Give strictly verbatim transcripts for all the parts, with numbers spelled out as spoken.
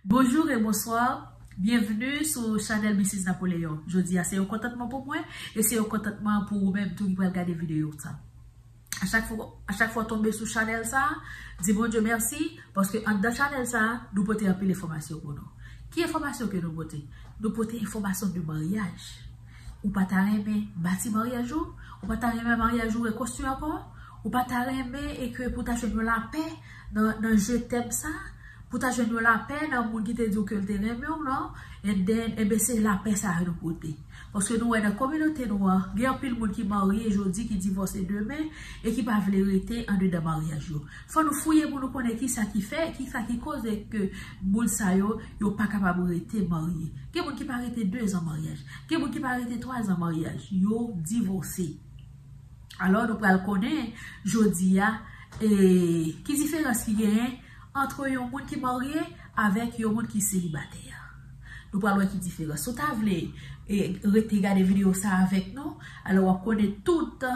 Bonjou e bonswa. Byenvni sou chanèl Misis Napoleon. Jodi a se yon kontantman pou mwen e se yon kontantman pou ou menm tou ki pral gade videyo sa. A chak fwa, a chak fwa w tonbe sou chanèl sa, di Bondye mèsi, paske anndan chanèl sa, nou pote anpil enfòmasyon pou nou. Ki enfòmasyon ke nou pote? Nou pote enfòmasyon de maryaj. Ou pa ta renmen bati maryaj ou? Ou pa ta renmen maryaj ou rekonstwi ankò? Ou pa ta renmen e ke pou ta jwenn yon lapè nan, nan je t'aime sa? Pou ta jwenn yon lapè nan moun ki te di w ke l te renmen w lan? And then, enben, se lapè sa a nou pote. Paske nou wè nan kominote nou an, gen anpil moun ki marye jodi, ki divòse demen, e ki pa vle rete andedan maryaj yo. Fò nou fouye pou nou konnen ki sa ki fè, ki sa ki koze ke moun sa yo, yo pa kapab rete marye. Gen moun ki pa rete de zan maryaj. Gen moun ki pa rete twa zan maryaj. Yo divòse. Alò, nou pral konnen jodi a, e, ki diferans ki genyen ant yon moun ki marye avèk yon moun ki selibatè. Nou pral wè ki diferans. Si w ta vle, e, rete gade videyo sa avèk nou, alò w ap konnen tout,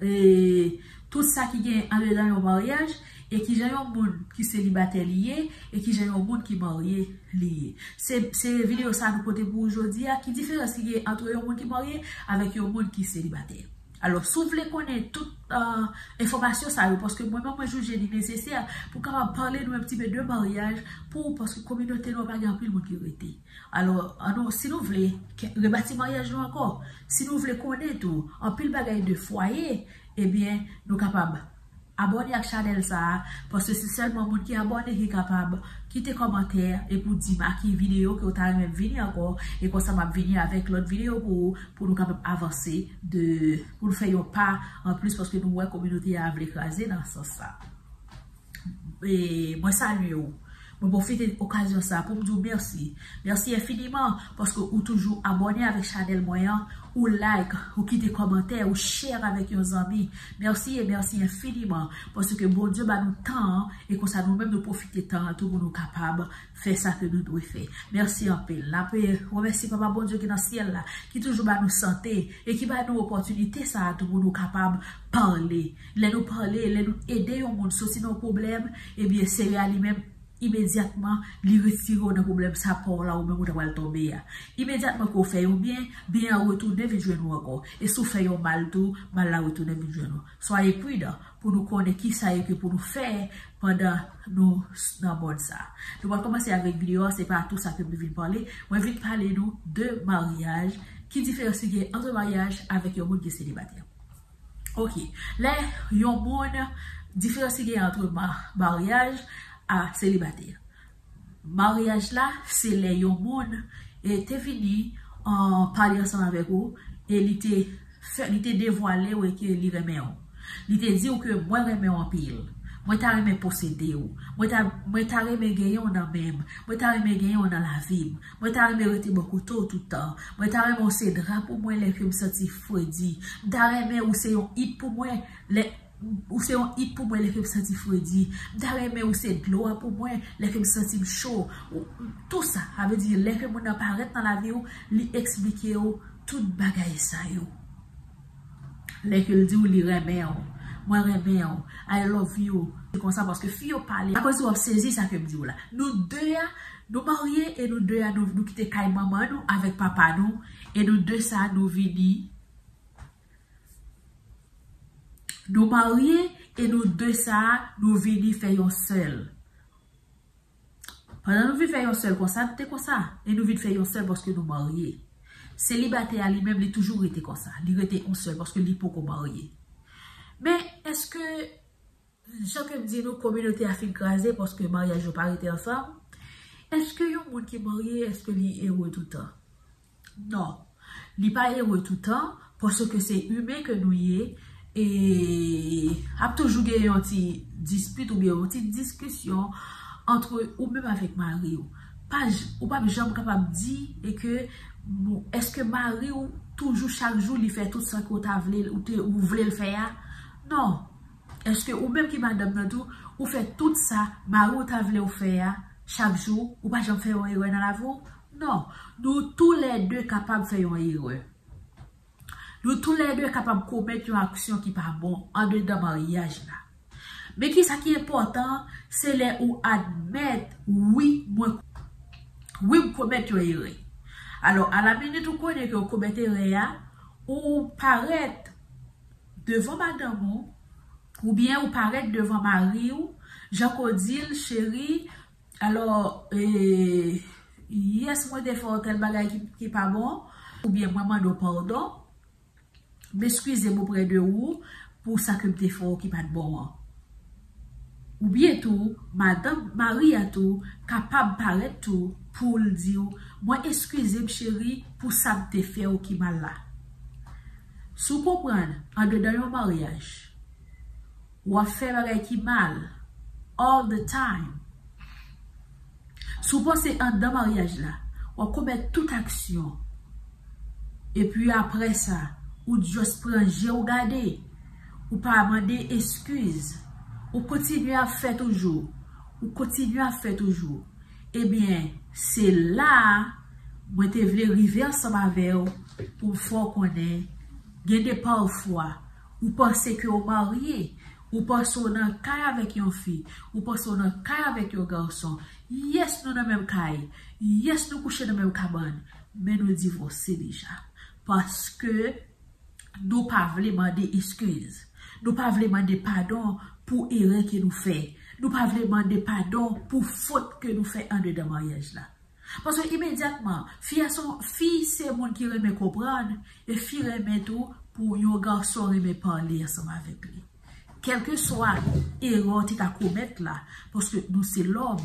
e, tout sa ki gen andedan yon maryaj, e kijan yon moun ki selibatè li ye, e kijan yon moun ki marye li ye. Se, se videyo sa nou pote pou ou jodi a, ki diferans ki gen ant yon moun ki marye avèk yon moun ki selibatè. Alò, si w vle konnen tout, euh, enfòmasyon sa yo, paske mwen menm mwen jije li nesesè pou kapab pale nou yon ti pe de maryaj, pou, paske kominote nou an pa gen anpil moun ki rete. Alò, annou, si nou vle ke, rebati maryaj nou ankò, si nou vle konnen tou anpil bagay de fwaye, ebyen, nou kapab abòne ak chanèl sa a, paske se sèlman moun ki abòne ki kapab kite kòmantè e pou di m a ki videyo ke w ta renmen m vini ankò, e konsa m ap vini avèk lòt videyo pou ou, pou nou kapab avanse de, pou nou fè yon pa anplis, paske nou wè kominote a vle kraze nan sans sa. E mwen salye w. Mwen pwofite okazyon sa pou m di w mèsi. Mèsi enfiniman paske ou toujou abòne avèk chanèl mwen an, ou like, ou kite kòmantè, ou share avèk yon zanmi. Mèsi e mèsi enfiniman paske Bondye ba nou tan an e konsa nou menm nou pwofite tan an tou pou nou kapab fè sa ke nou dwe fè. Mèsi anpil. N ap remèsye Papa Bondye ki nan syèl la, ki toujou ba nou sante e ki ba nou opòtinite sa a tou pou nou kapab pale. Lè nou pale, lè nou ede yon moun soti nan yon pwoblèm, ebyen, Seyè a li menm, imedyatman, li retire w nan pwoblèm sa pa w la ou menm ou ta pral tonbe a. Imedyatman ke w fè yon byen, byen an retounen vin jwenn ou ankò. E si w fè yon mal tou, mal la retounen vin jwenn ou. Soyez prudent pou nou konnen ki sa e ke pou nou fè pandan nou s-, nan mond sa. Nou pral kòmanse avèk videyo a, se pa tou sa ke mwen vin pale. Mwen vin pale nou de maryaj, ki diferans ki gen ant maryaj avèk yon moun ki selibatè. Ok. Lè yon moun, diferans ki gen ant ma-, maryaj a selibatè. Maryaj la, se lè yon moun, e, te vini, an, pale ansanm avèk ou, e li te fè, li te devwale w e ke li renmen w. Li te di w ke mwen renmen w anpil. Mwen ta renmen posede w. Mwen ta, mwen ta renmen genyen w nan men m. Mwen ta renmen genyen w nan lavi m. Mwen ta renmen rete bò kote w tout tan. Mwen ta renmen w se dra pou mwen lè ke m santi fredi. M ta renmen ou se yon it pou mwen lè, ou se yon it pou mwen lè ke m santi fredi. M ta renmen ou se dlo a pou mwen lè ke m santi m cho. Ou, tou sa, sa vle di lè ke moun nan parèt nan lavi w, li eksplike w tout bagay sa yo. Lè ke l di w li renmen w, mwen renmen w, I love you. Se konsa paske fi yo pale. Akoz w ap sezi sa ke m di w la. Nou de a, nou marye e nou de a, nou, nou kite kay manman nou avèk papa nou. E nou de sa, nou vini. Nou marye e nou de sa, nou vini fè yon sèl. Pandan nou vin fè yon sèl konsa, nou te konsa. E nou vin fè yon sèl paske nou marye. Selibatè a li menm, li toujou rete konsa. Li rete yon sèl paske li poko marye. Men, èske, jan ke m di nou, kominote a fin kraze paske maryaj yo pa rete ansanm? Èske yon moun ki marye, èske li ere toutan? Non. Li pa ere toutan, paske se imen ke nou ye, e ap toujou gen yon ti dispit oubyen yon ti diskisyon ant ou menm avèk mari w. Pa j-, ou p ap janm kapab di e ke, bon, èske mari w toujou chak jou li fè tout sa ke w ta vle, ou te, ou vle l fè a? Non. Èske ou menm ki madanm nan tou, ou fè tout sa mari w ta vle w fè a chak jou, ou pa janm fè yon erè nan lavi w? Non. Nou toulède kapab fè yon erè. Nou toulède kapab komèt yon aksyon ki pa bon andedan maryaj la. Men ki sa ki enpòtan, se lè ou admèt, wi, mwen, Wi, m komèt yon erè. Alò, alaminit ou konnen ke w komèt erè a, ou parèt devan madanm ou, oubyen ou parèt devan mari w, jan ke w di l, cheri, alò, e, yes, mwen te fè w tèl bagay ki, ki pa bon, oubyen mwen mande w padon, m eskize m oprè de ou pou sa ke m te fè w ki pa t bon an. Oubyen tou, madanm, mari a tou, kapab parèt tou pou l di w, mwen eskize m cheri pou sa m te fè w ki mal la. Si w konprann, andedan yon maryaj, w ap fè bagay ki mal all the time. Si w panse anndan maryaj la, w ap komèt tout aksyon. Epi apre sa, ou just pran je w gade. Ou pa mande eskiz. Ou kontinye ap fè toujou. Ou kontinye ap fè toujou. Ebyen, se la a mwen te vle rive ansanm avè w pou m fè w konnen, gen de pafwa, ou panse ke w marye, ou panse w nan kay avèk yon fi, ou panse w nan kay avèk yon gason. Yes, nou nan menm kay. Yes, nou kouche nan menm kabann. Men nou divòse deja. Paske nou pa vle mande eskiz. Nou pa vle mande padon pou erè ke nou fè. Nou pa vle mande padon pou fot ke nou fè andedan maryaj la. Paske imedyatman, fi a se, fi se moun ki renmen konprann, e fi renmen tou pou yon gason renmen pale ansanm avèk li. Kèlkeswa erè w te ka komèt la, paske nou se lòm,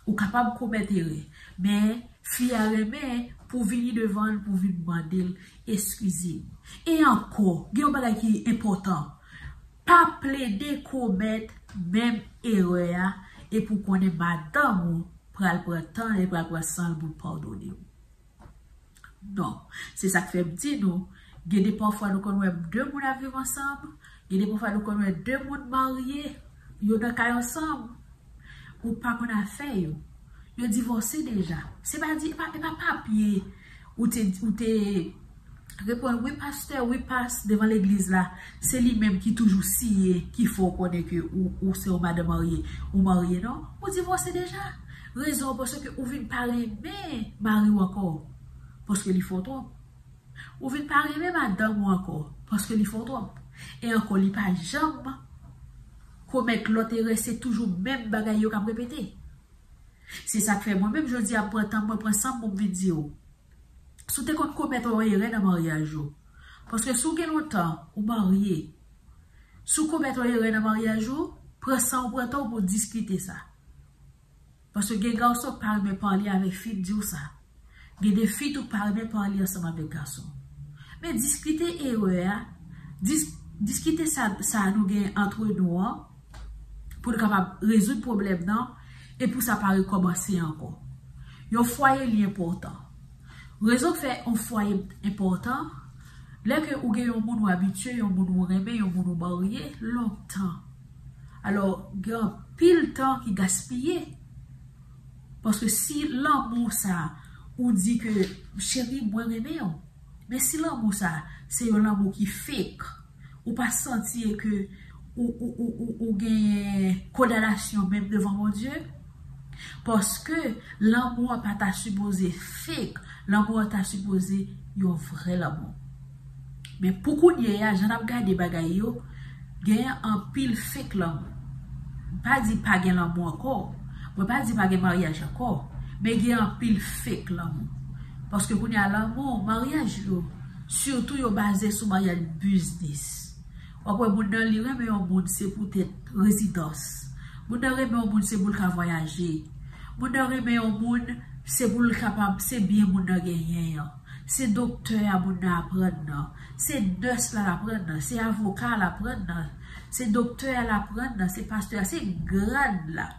ou kapab komèt erè, men fi a renmen pou vini devan l, pou vin mande l, eskize m. E ankò, gen yon bagay ki enpòtan. Pa plede komèt menm erè a, epi w konnen madanm ou pral pran tan l, e pral pran san l pou l padone w. Non, se sa k fè m di nou, gen de pafwa nou konn wè de moun ap viv ansanm, gen de pafwa nou konn wè de moun marye, yo nan kay ansanm, ou pa konn afè yo. Yo divòse deja. Se pa di, e pa, e pa papye ou te, ou te reponn, wi pastè, wi pas, devan legliz la. Se li menm ki toujou siye, ki fè w konnen ke ou, ou se yon madanm marye, ou marye, non? Ou divòse deja. Rezon, paske ou vin pa renmen mari w ankò. Paske li fè w twòp. Ou vin pa renmen madanm ou ankò. Paske li fè w twòp. E ankò, li pa janm komèt lòt erè, se toujou menm bagay yo k ap repete. Se sa k fè mwen menm jodi a m pran tan, mwen pran san m pou m vin di w. Si w te konn komèt yon erè nan maryaj ou, paske si w gen lontan ou marye, si w komèt yon erè nan maryaj ou, pran san w, pran tan w pou w diskite sa. Paske gen gason k pa renmen pale avèk fi, m di w sa. Gen de fi tou k pa renmen pale ansanm avèk gason. Men diskite erè a, dis-, diskite sa, sa nou gen antre nou an, pou nou kapab rezoud pwoblèm nan, e pou sa pa rekòmanse ankò. Yon fwaye li enpòtan. Rezon k fè yon fwaye enpòtan, lè ke ou gen yon moun ou abitye, yon moun ou renmen, yon moun ou marye lontan. Alò, gen anpil tan ki gaspiye. Paske si lanmou sa, ou di ke, cheri, mwen renmen w. Men si lanmou sa, se yon lanmou ki fake, ou pa santi ke ou, ou, ou, ou, ou genyen kondanasyon menm devan Bondye. Paske lanmou an pa ta sipoze fake, lanmou an ta sipoze yon vrè lanmou. Men pou kounye a, jan n ap gade bagay yo, gen anpil fake lanmou. M pa di pa gen lanmou ankò, mwen pa di pa gen maryaj ankò, men gen anpil fake lanmou. Paske kounye a lanmou, maryaj yo, sitou yo baze sou maryaj biznis. W ap wè moun nan li renmen yon moun se poutèt rezidans. Moun nan renmen yon moun se pou l ka vwayaje. Moun nan renmen yon moun se pou l kapab, se byen moun nan genyen an. Se doktè a moun nan aprann nan. Se nès la l aprann nan. Se avoka a l aprann nan. Se doktè a l aprann nan. Se pastè a. Se grad la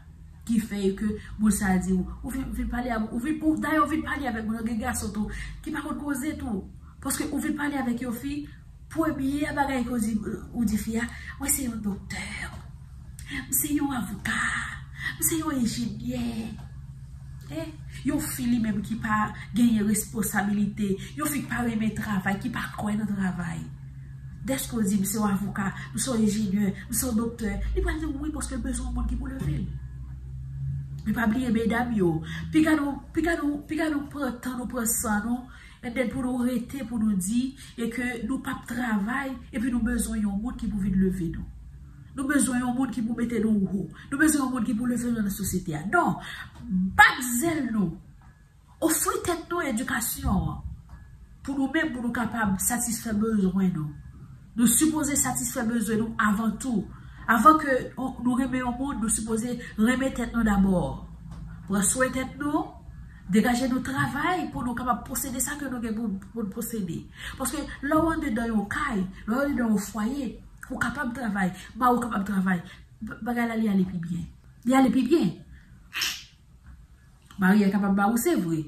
ki fè ke moun sa a di w, ou vin, vin pale a, ou vin, ou, dayè ou vin pale avèk moun nan, gen gason tou ki pa konn koze tou. Paske ou vin pale avèk yon fi, premye bagay ke w di, ou di fi a, mwen se yon doktè, m se yon avoka, m se yon enjenyè. Eh, yon fi li menm ki pa genyen responsabilite, yon fi ki pa renmen travay, ki pa kwè nan travay. Dèske w di, m se yon avoka, m se yon enjenyè, m se yon doktè, li pral di w wi, paske l bezwen yon moun ki pou leve l. Men pa bliye medam yo, piga nou, piga nou, piga nou pran tan nou, pran san nou, and then pou nou rete, pou nou di, e ke nou p ap travay, epi nou bezwen yon moun ki pou vin leve nou. Nou bezwen yon moun ki pou mete nou wo. Nou bezwen yon moun ki pou leve nou nan sosyete a. Non, bat zèl nou. Ofri tèt nou edikasyon an pou nou menm, pou nou kapab satisfè bezwen nou. Nou sipoze satisfè bezwen nou avan tou. Avan ke nou renmen yon moun, nou sipoze renmen tèt nou dabò. Pran swen tèt nou, degaje nou travay pou nou kapab posede sa ke nou gen pou, pou nou posede. Paske lè w andedan yon kay, lè w andedan yon fwaye, ou kapab travay, mari w kapab travay, bagay la li ale pi byen. Li ale pi byen. Mari a kapab ba ou, se vre.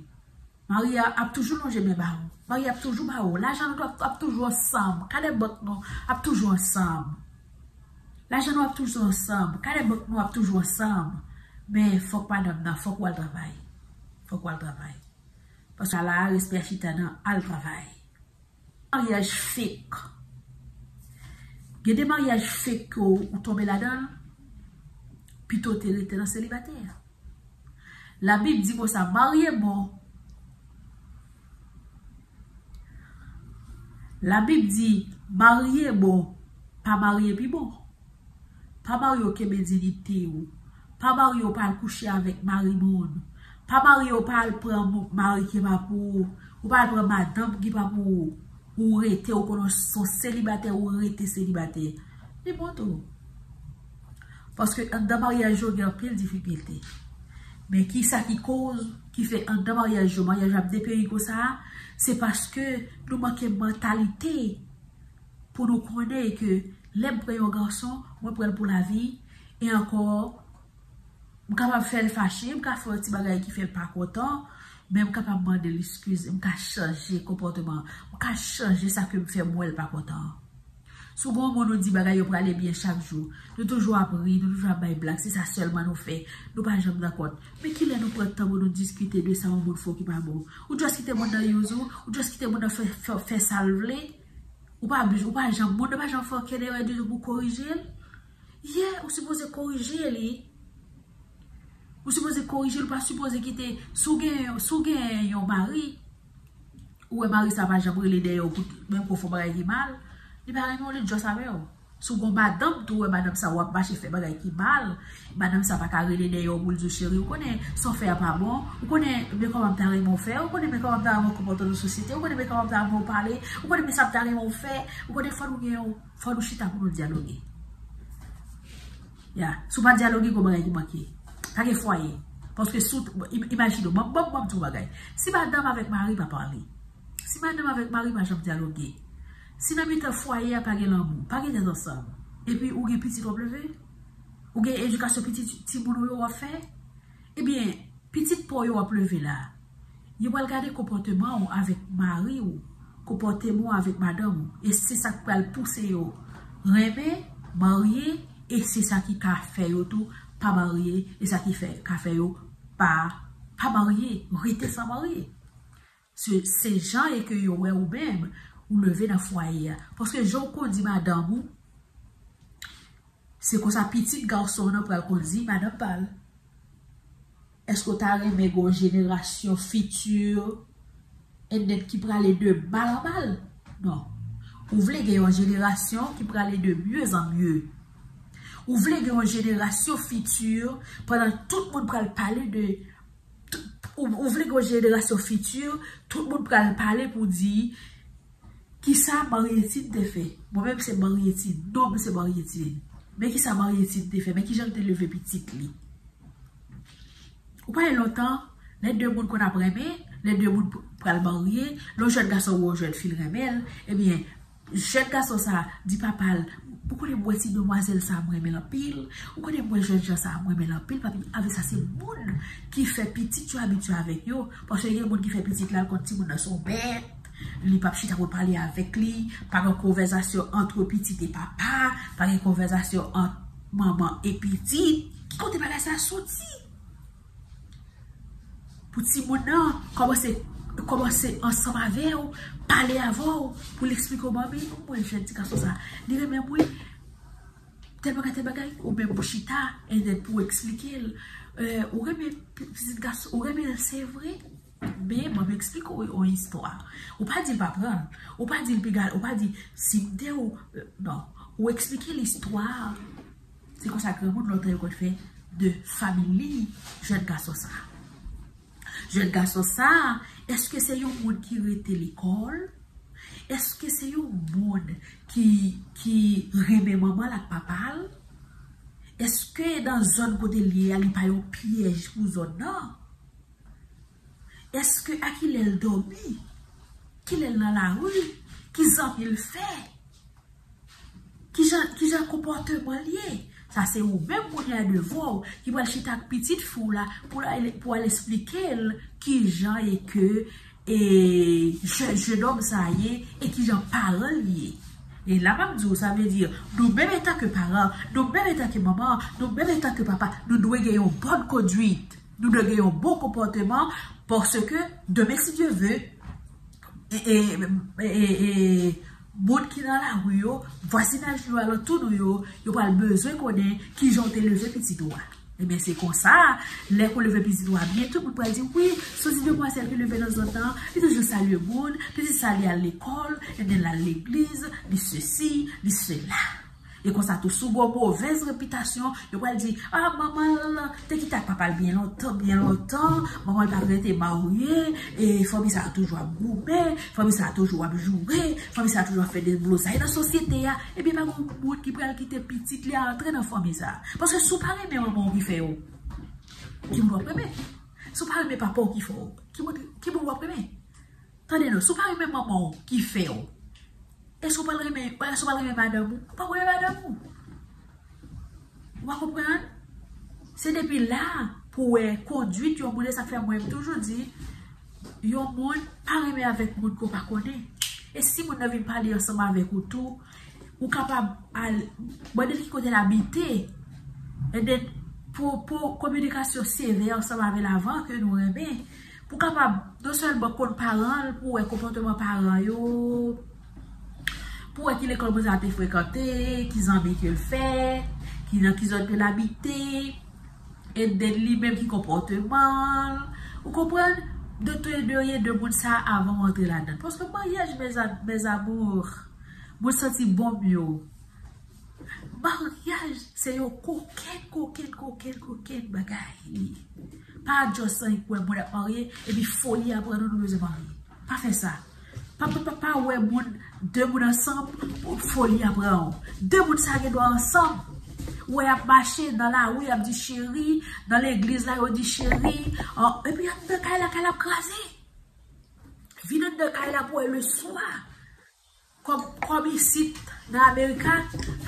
Mari a ap toujou lonje men ba ou. Mari a ap toujou ba ou. Lajan nou ap, ap toujou ansanm. Kadè bank nou ap toujou ansanm. Lajan nou ap toujou ansanm. Kadè bank nou ap toujou ansanm. Men fòk madanm nan, fòk w al travay. Fòk w al travay. Paske la, respè a chita nan al travay. Maryaj fake. Gen de maryaj fake ke w, ou tonbe ladan l, pito w te rete nan selibatè. Labib di konsa, marye bon. Labib di, marye bon, pa marye pi bon. Pa marye w kenbe diyite w. Pa marye w pa al kouche avèk mari moun. Pa marye w pa al pran mari ki pa pou ou. Ou pa al pran madanm ki pa pou ou. Ou rete, ou konnen w se yon selibatè, ou rete selibatè. Li bon tou. Paske anndan maryaj yo gen anpil difikilte. Men kisa ki koz, ki fè anndan maryaj yo, maryaj yo ap deperi konsa, se paske nou manke mantalite pou nou konnen ke lè m pran yon gason, mwen pran l pou lavi, e ankò, m kapab fè l fache, m ka fè yon ti bagay ki fè l pa kontan, men m kapab mande l eskiz, m ka chanje konpòteman, m ka chanje sa ke m fè m wè l pa kontan an. Si w gen yon moun ou di bagay yo prale byen chak jou, nou toujou ap ri, nou toujou ap bay blag, se sa sèlman nou fè, nou pa janm nan kont. Men kilè nou pran tan pou nou diskite de sa yon moun fè w ki pa bon? Ou just kite moun nan use ou, ou just kite moun nan fè, fè, fè sa l vle. Ou pa, ou pa janm, moun nan pa janm fè okenn erè ditou pou korije l. Yeah, ou sipoze korije li. Ou sipoze korije l, ou pa sipoze kite, si w gen, si w gen yon mari, ou wè mari sa pa janm rele dèyè w pou menm kou fè yon bagay ki mal, li pa renmen w, li just avè w. Si w gen madanm tou, ou wè madanm sa w ap mache fè bagay ki mal, madanm sa pa ka rele dèyè w pou l di w, cheri, ou konnen sa w fè a pa bon, ou konnen men kòman m ta renmen w fè, ou konnen men kòman m ta renmen w konpòte w nan sosyete, ou konnen men kòman m ta renmen w pale, ou konnen men sa m ta renmen w fè, ou konnen fò nou gen yon, fò nou chita pou nou dyaloge. Ya, si w pa dyaloge, gen bagay ki manke. Pa gen fwaye. Paske si w, im-, imajine w, ban, ban, ban m di w yon bagay. Si madanm avèk mari pa pale, si madanm avèk mari pa janm dyaloge, si nan mitan fwaye a pa gen lanmou, pa gen tèt ansanm, epi ou gen pitit w ap leve, ou gen edikasyon pitit timoun ou yo w ap fè, ebyen, pitit pa w yo w ap leve la, yo pral gade konpòteman w avèk mari w, konpòteman w avèk madanm ou, e se sa k pral pouse yo renmen, marye, e se sa ki ka fè yo tou pa marye, e sa ki fè, ka fè yo pa, pa marye, rete san marye. Se, se jan e ke yo wè ou menm, ou leve nan fwaye a. Paske jan w kondi madanm ou, se konsa pitit gason w nan pral kondi madanm pa l. Èske w ta renmen gen yon jenerasyon fiti, and then ki prale de mal an mal? Non. Ou vle gen yon jenerasyon ki prale de mieux en mieux. Ou vle gen yon jenerasyon fiti, pandan tout moun pral pale de, tout, ou, ou vle gen yon jenerasyon fiti, tout moun pral pale pou di, kisa Marietine te fè? Mwen menm se Marietine. Non, m se Marietine. Men kisa Marietine te fè? Men kijan l te leve pitit li? Ou pa wè lontan, lè de moun konn ap renmen, lè de moun p-, pral marye, lè yon jèn gason wè yon jèn fi l renmen l, ebyen, jèn gason sa a di papa l, ou konnen m wè ti demwazèl sa a m renmen l anpil, ou konnen m wè jèn jan sa a m renmen l anpil, papi, avè sa se moun ki fè pitit yo abitye avèk yo, paske gen moun ki fè pitit la, l konn timoun nan se yon bèt, li p ap chita pou l pale avèk li, pa gen konvèsasyon ant pitit e papa, pa gen konvèsasyon ant manman e pitit. Ki kote bagay sa a soti? Pou timoun nan kòmanse, kòmanse ansanm avè w, pale avè w, pou l eksplike w, manmi, ou wè jèn ti gason sa, li renmen m wi. Tèl bagay, tèl bagay, ou menm pou chita, and then pou w eksplike l. Euh, ou renmen pitit gason, ou renmen l, se vre. Men, mwen eksplike w yon istwa. Ou pa di l pa pran l. Ou pa di l piga l. Ou pa di, si m te ou, euh, non. Ou eksplike l istwa. Se konsa granmoun lontan yo konn fè de family jèn gason sa. Jèn gason sa, èske se yon moun ki rete lekòl? Èske se yon moun ki, ki renmen manman l ak papa l? Èske nan zòn kote l ye a, li pa yon pyèj pou zòn nan? Èske a kilè l dòmi? Kilè l nan lari? Ki zanmi l fè? Kijan, kijan konpòteman l ye? Sa se ou menm kounye a devwa w ki pral chita ak pitit fi w la pou l al, pou al esplike l kijan e ke e je, jenòm sa ye e kijan paran l ye. E la m ap di w, sa vle di, nou menm antanke paran, nou menm antanke manman, nou menm antanke papa, nou dwe gen yon bòn kondwit. Nou dwe gen yon bon konpòteman, paske demen, si Dye ve, e, e, e, e, e, moun ki nan lari yo, vwazinaj nou, alantou nou yo, yo pral bezwen konnen kijan w te leve pitit ou a. Ebyen, se konsa, lè ke w leve pitit ou a byen, tout moun pral di, wi, se yon ti demwazèl ki leve nan zòn nan, li toujou salye moun, pitit sa li al lekòl, ebyen, l al legliz, li sesi, li sela. E konsa tou, si w gen yon movèz repitasyon, yo pral di, a, manman l te kite ak papa l byen lontan, byen lontan, manman l pa t rete marye, e fanmi sa a toujou ap goumen, fanmi sa a toujou ap joure, fanmi sa a toujou ap fè deblozay nan sosyete a. Ebyen, pa gen moun ki pral kite pitit li a antre nan fanmi sa a. Paske si w pa renmen manman w ki fè w, ki moun w ap renmen? Si w pa renmen papa w ki fè w, ki moun, ki moun w ap renmen? Tande non, si w pa renmen manman w ki fè w, èske w pral renmen, èske w pral renmen madanm ou? Ou pa renmen madanm ou. Ou pa konprann? Se depi la pou w wè kondwit yon moun, e sa k fè mwen m toujou di, yon moun pa renmen avèk moun ke w pa konnen. E si moun nan vin pale ansanm avèk ou tou, ou kapab al mande l ki kote l abite. And then, pou, pou kominikasyon sevè ansanm avè l avan ke nou renmen, pou kapab non sèlman konn paran l, pou wè konpòteman paran yo, pou wè ki lekòl moun sa a te frekante, ki zanmi ke l fè, ki nan ki zòn ke l abite, and then li menm ki konpòteman l. Ou konprann? De tout de rien de moun sa a avan w antre ladan l. Paske maryaj, mes a-, mes amours, moun santi bon m yo. Maryaj se yon kokenn, kokenn, kokenn, kokenn bagay li ye. Pa just annik wè moun ap marye, epi foli a pran nou, nou bezwen marye. Pa fè sa. Pa, pa, pa, pa wè moun, de moun ansanm, pou foli a pran w. De moun sa gen dwa ansanm. Ou wè y ap mache nan lari, y ap di cheri, nan legliz la, yo di cheri, an, epi anndan kay la, kay la ap kraze. Vin anndan kay la pou wè leswa. Kòm, kòm isit nan Amerika,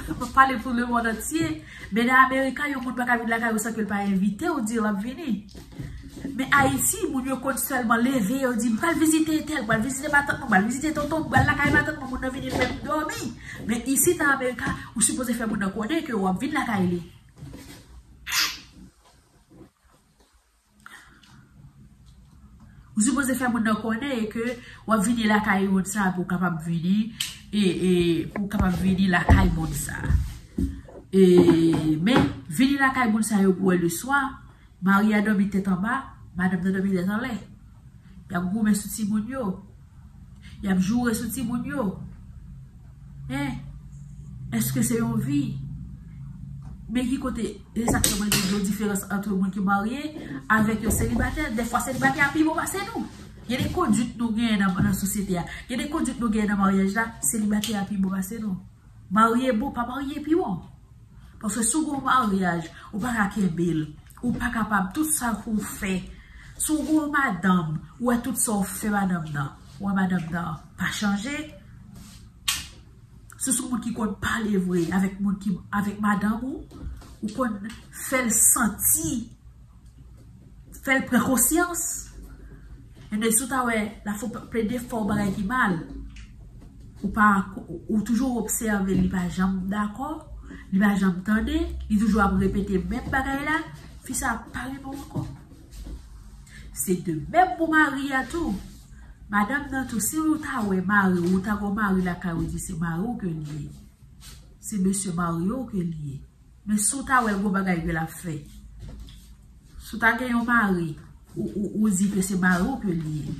m ap pale pou lemonn antye, men nan Amerika, yon moun pa ka vin lakay ou san ke l pa envite w, di l ap vini. Men Ayiti, moun yo konn sèlman leve, yo di, m pral vizite entèl, m pral vizite matant mwen, m pral vizite tonton, m pral lakay matant mwen, moun nan vini, l fè m dòmi. Men isit nan Amerika, ou sipoze fè moun nan konnen ke w ap vin lakay li. Ou sipoze fè moun nan konnen e ke w ap vini lakay moun sa pou w kapab vini, e, e, pou w kapab vini lakay moun sa. E, men, vini lakay moun sa yo pou wè leswa, mari a dòmi tèt anba, madanm nan dòmi tèt anlè. Y ap goumen sou timoun yo. Y ap joure sou timoun yo. Hein? Èske se yon vi? Men ki kote, e sa k fè mwen di yon diferans ant moun ki marye avèk yon selibatè. Dèfwa selibatè a pi bon pase nou. Gen de kondwit nou genyen nan, nan sosyete a. Gen de kondwit nou genyen nan maryaj la, selibatè a pi bon pase nou. Marye bon, pa marye pi bon. Paske si w gen yon maryaj, ou pa ka kenbe l. Ou pa kapab, tout sa pou w fè. Si w gen yon madanm, ou wè tout sa w fè madanm nan. Ou wè madanm nan pa chanje. Si w se yon moun ki konn pale vre avèk moun ki, avèk madanm ou, ou konn fè l santi, fè l pran konsyans. Ebyen, si w ta wè, la fò plede fè w bagay ki mal. Ou pa, ou, ou toujou obsève, li pa janm dakò, li pa janm tande, li toujou ap repete menm bagay la, fi sa pa renmen w ankò. Se de menm pou mari a tou. Madanm nan tou, si w ta wè mari w, ou ta gen yon mari lakay ou, di se mari w ke li ye. Se mesye marye w ke li ye. Men si w ta wè gwo bagay ke l ap fè. Si w ta gen yon mari, ou, ou, ou di ke se mari w ke li ye,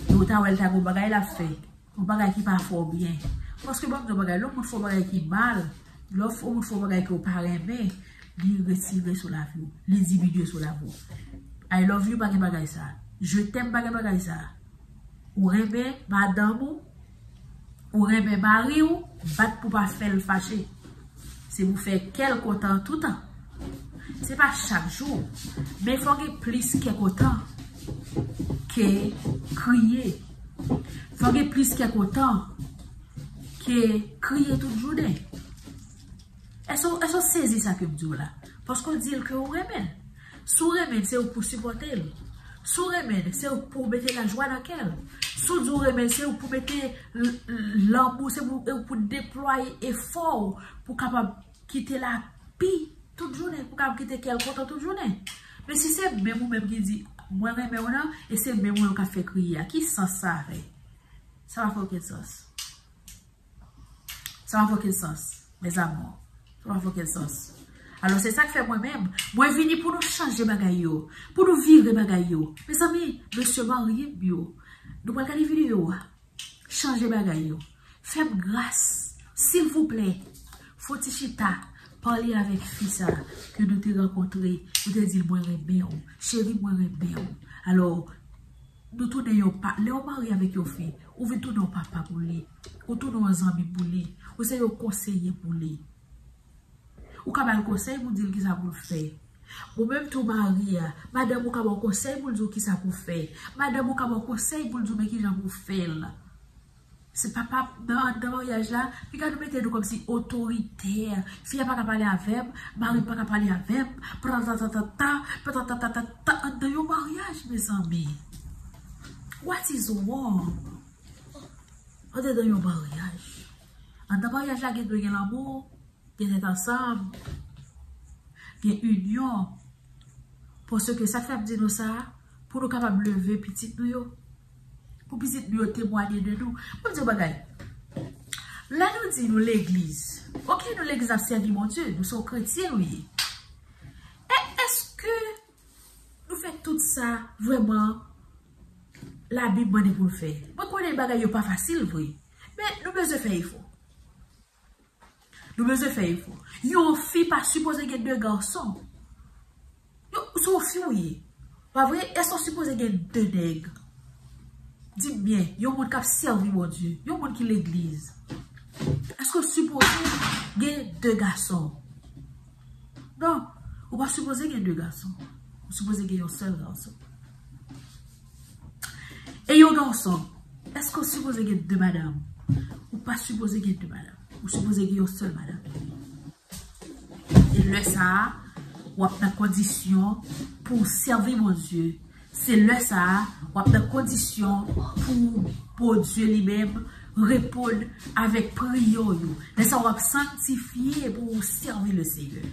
e ou ta wè l ta gen yon bagay l ap fè, yon bagay ki pa fè w byen. Paske ban m di yon bagay, lè yon moun fè yon bagay ki mal, lè yon moun fè yon bagay ke w pa renmen, li retire sou lavi w, li diminye sou lavi w. I love you pa gen bagay sa. Je t'aime pa gen bagay sa. Ou renmen madanm ou, ou renmen mari w, bat pou pa fè l fache. Se pou fè kè l kontan toutan. Se pa chak jou, men fò gen plis kè kontan ke kriye. Fò gen plis kè kontan ke kriye tout jounen. Èske, èske w sezi sa ke m di w la? Paske w di l ke w renmen l. Si w renmen l, se ou pou sipòte l. Si w renmen l, se ou pou mete lajwa nan kè l. Si w di w renmen l, se ou pou mete l, l, lanmou, se pou, ou pou deplwaye efò w pou kapab kite l api tout jounen, pou kapab kite kè l kontan tout jounen. Men si se menm ou menm ki di, "Mwen renmen w" nan, e se menm ou menm k ap fè kriye a, ki sans sa fè? Sa pa fè okenn sans. Sa pa fè okenn sans, mes amours. Sa pa fè okenn sans. Alò, se sa k fè mwen menm, mwen vini pou nou chanje bagay yo, pou nou vire bagay yo. Mezanmi, mesye marye m yo, nou pral gade videyo a. Chanje bagay yo. Fè m gras, silvouplè. Fè w ti chita, pale avèk fi sa ke nou te rankontre, nou te di l, "Mwen renmen w, cheri, mwen renmen w." Alò, nou tounen yon pa, lè w marye avèk yon fi, ou vin tounen yon papa pou li, ou tounen yon zanmi pou li, ou se yon konseye pou li. Ou ka ba l konsèy pou di l kisa pou l fè. Ou menm tou mari a, madanm ou ka ba w konsèy pou l di w kisa pou w fè. Madanm ou ka ba w konsèy pou l di w men kijan pou w fè l. Se papa nan, anndan maryaj la, piga nou mete nou kòmsi otoritè. Fi a pa ka pale avè m, mari m pa ka pale avè m, patatatata, patatatata, anndan yon maryaj, mezanmi. What is wrong? Anndan yon maryaj. Anndan maryaj la gen dwe gen lanmou, gen tèt ansanm, gen inyon. Paske sa k fè m di nou sa, pou nou kapab leve pitit nou yo. Pou pitit nou yo temwanye de nou. Mwen di yon bagay. Lè nou di nou legliz, oke, nou legliz ap sèvi Bondye, nou se yon kretyen nou ye. E èske nou fè tout sa vrèman Labib mande pou n fè? Mwen konnen bagay yo pa fasil vre, men nou bezwen fè efò. Nou bezwen fè efò. Yon fi pa sipoze gen de gason. Yo, se yon fi ou ye. Pa vre? Èske w sipoze gen de nèg? Di m byen, yon moun k ap sèvi Bondye, yon moun ki legliz. Èske w sipoze gen de gason? Non, ou pa sipoze gen de gason. Ou sipoze gen yon sèl gason. E yon gason, èske w sipoze gen de madanm? Ou pa sipoze gen de madanm. Ou sipoze gen yon sèl madanm. E lè sa a, w ap nan kondisyon pou w sèvi Bondye. Se lè sa a, w ap nan kondisyon pou Bondye li menm reponn avèk priyè w yo. Lè sa a, w ap sanktifye pou w sèvi Leseyè.